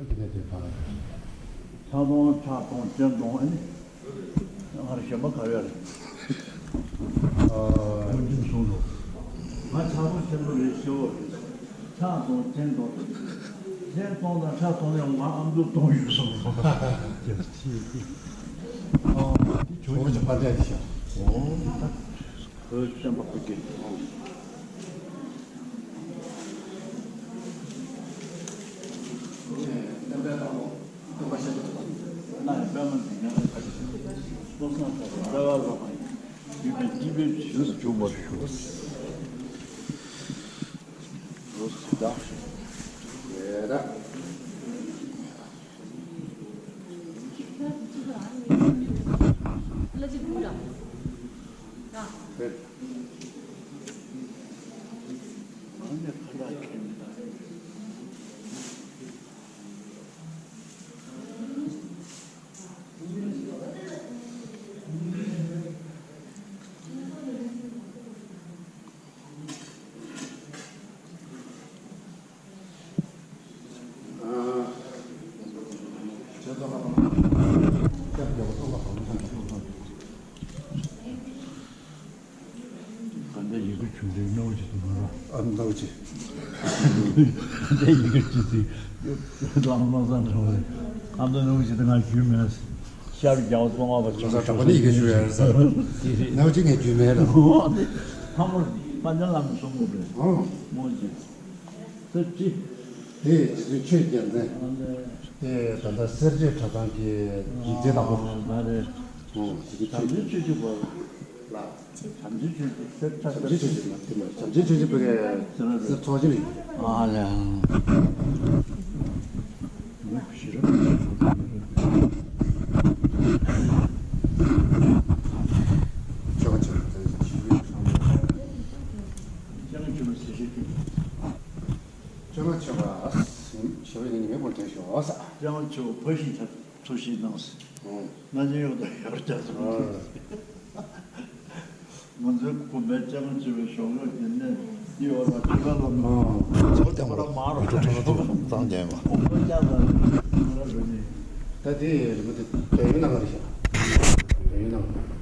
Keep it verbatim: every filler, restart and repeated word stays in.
ཕྲག་སྟོང་ཕྲག་སྟོང་སྤྱན་སྟོང་ཨ་ནི། ང་རང་གཞན་པ་ག་ཡོད་རེད། ཨ། ཁོང་ཁྲིམས་སྲུང་རོགས། ང་ཕྲག་སྟོང་ཆེན་པོ་རེད་ཤི་བོ་རེད། ཕྲག་སྟོང་སྤྱན་སྟོང་། སྤྱན་སྟོང་དང་ཕྲག་སྟོང་ཡང་ང་ཨ་མདོ་སྟོང་ཡོད་སོང་། ཨ། དེ་ཇོ་བོ་རྗེ་དཔལ་ལྡན་དེ་ཤག། ཨོ། བོད་བསྟན་པ་ཕུགས་ཀྱི། ག་འདྲ་ཡི་གེ་ཆུང་ཆུང་སྣ་བོ་ཅིག་འདུག་མ་རེད། ཨ། སྣ་བོ་ཅིག། ག་འདྲ་ཡི་གེ་ཆུང་ཆུང་ལམ་ལམ་སང་འགྲོ་བ་རེད། ཨ་མདོ་སྣ་བོ་ཅིག་དེ་ང་ཞུས་མེད། ཤར་རྒྱལ་བ་ཙོང་ཁ་པ་ལོ་ཙཱ་གྲགས་པ་ནི་ཡི་གེ་ཞུ་ཡ་རེད་ཟེར། དེ་རེད། སྣ་བོ་ཅིག་ངས་ཞུས་མེད་ར། ཨོ་དེ་ལྷ་མོ་དཔལ་ལྡན་བླ་མས་གསུང་གི་རེད། ཨོ། མོ་ཅིག་ས་ཅི། དེ་རྗེ་བཙུན་ཆོས་རྒྱལ་མཚན། ཨ་ལས། དེ་ད་ལྟ་སེར་བྱེས་གྲྭ་ཚང་གི་ཡིག་རྩིས་དང་པོ། ཨ་ལས། ཨོ་དེ་གི་བྱམས་ཆོས་ཆོས་ཀྱི་བར་ལ། བྱམས་ཆོས་ཆོས་ཀྱི་སེར་ཁྲ། བྱམས་ཆོས་ཆོས་ཀྱི་མ་དེ་མ་བྱམས་ཆོས་ཆོས་ཀྱི་བུ་གའི་སེར་ཚོགས་ཆེན་རེད། ཨ་ལས། ཆོས་ཀྱི་ཆོས་ཀྱི་བུ་གའི་ཆོས་ཀྱི་ཆོས་ཀྱི་བུ་གའི་ཆོས་ཀྱི་བུ་གའི་ཆོས་ཀྱི་བུ་གའི། བཅོ་ལྔ་མཆོད་པ། ཞེས་པ་ཡི་ཉི་མའི་སྐོར་བསྟན་ཞོག་ས། བཅོ་ལྔ་མཆོད་པ་ཕ་ཤིང་ཐབས་ཚུལ་ཤིང་དང་། ཨོ། ན་ནིང་ཡོད་དང་ཡོད་ཀྱང་སོང་། ཨོ། ང་ཚོའི་དགོན་པའི་བཅོ་ལྔ་མཆོད་པའི་ཞོགས་ཀྱི་གནས་འདི་ཡོད་ལ་ཆོས་པ་ལ་མ། ཨོ། ཚོར་ཀྱང་མ་རོ་ཀྲོ་ཀྲོ་ཀྲོ་ཙམ་རྒྱག་པ། ཨོ་ཁོ་ཅག་ལ་ང་ར་རུ་ནི། ད་དེ་རི་མོ་དེ་འདོད་ཡོན་ནང་ལ་རེད་ཤག། འདོད་ཡོན་ནང་ལ།